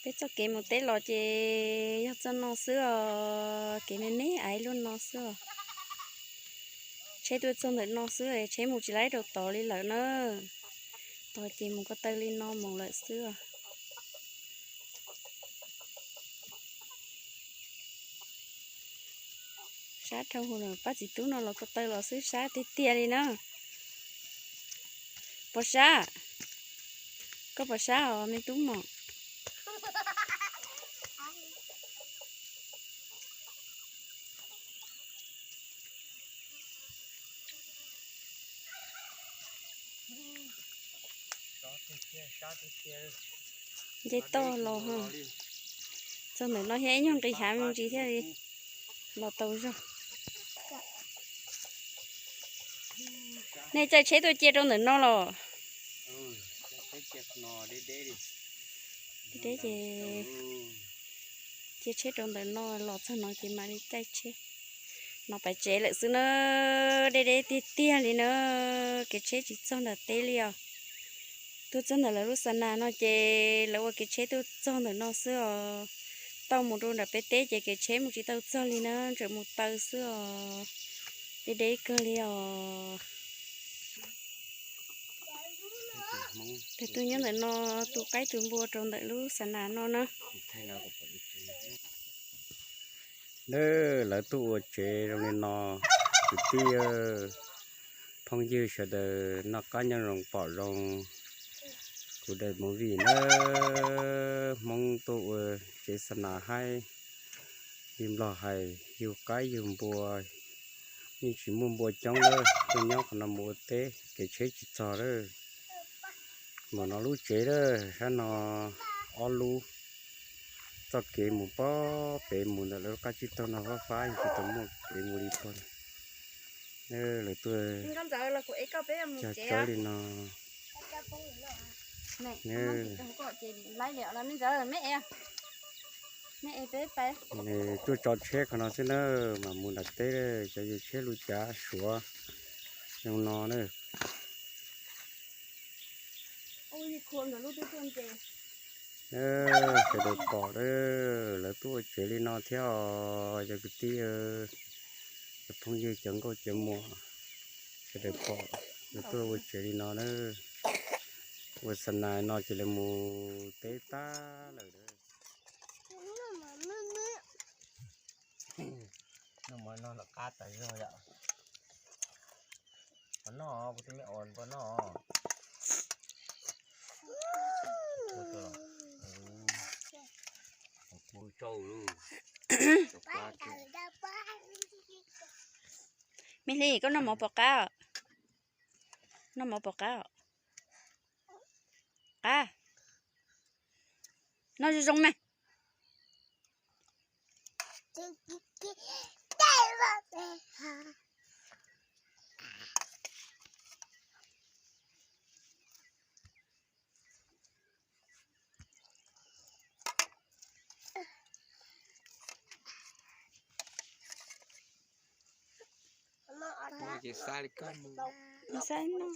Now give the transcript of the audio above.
Peb txoj kev mus teb los ces yog txoj no xwb os, kev me me ais luaj no xwb os. Tsheb tuaj txog ntawm no xwb, tsheb mus tsis laib rau tod li lawm na. Tod ces mus ko taw li no mus lawm xwb os. Sab dhau hwv, pab txiv tub no los ko taw los xwb, sab tiag tiag li na. Pom sab, koj pom sab os me tub mom. Nce toj los, txog ntawm no thiab ib nyuag nqis hav me ntsis thiaj li los tau zog. Nej caij tsheb tuaj cia rau ntawm no los? Deb ces cia tsheb rau ntawm no, los txog no ces mam li caij tsheb. No pais tsev lawm xwb na, deb deb tiag tiag li na, kev tsheb tsis txog ntawm teb li os. Tuaj txog ntawm lawv lub xa nas no ces lawv ua kev tsheb tuaj txog ntawm no xwb os. Tau mus rau nram peb teb ces kev tsheb mus tsis tau txog li na, tseem mus taw xwb os. Deb deb kawg li os. Tus nyob ntawm no tu qaib tu npua rau ntawm lub xa nas no na. Lawv tuaj ua tsev zoo li no, kwv tij phooj ywg sawv daws noj qab nyob zoo pom zoo kuv daim movie na. Hmoob tuaj ua tsev xa nas haib li Nplog hais, yug qaib yug npua, yeej tsis muaj npua coob lawm, tuaj nyob qhov no mus ua teb, kev tsheb tsis txog lawm. Npaum no lub tsev lawm, sab no ob lub. Txoj kev mus pob pem mus ntawm lawv lub qab tsib taug no fab fab, yeej tsis tau muaj kev mus li puag. Lawv tuaj cog tsob li no. Nws tuaj tso tsheb qhov no xwb na, mam mus nram teb, cov yus tsheb lub cav suav zoo no na. Sawv daws pom, lawv tuaj ua tsev li no thiab os cov kwv tij, cov phooj ywg cov nkauj cov muam, sawv daws pom lawv tuaj ua tsev li no na. Ua xa nas no ces lawv mus teb tag lawm. Noj mov no los qab tas zog yom. Puas noj, kuv twb me os puas noj. Me Hli, koj noj mov puas qab? Noj mov puas qab? Qab. Noj zoo zoo mas. Ces xa li koj mus. Xa no.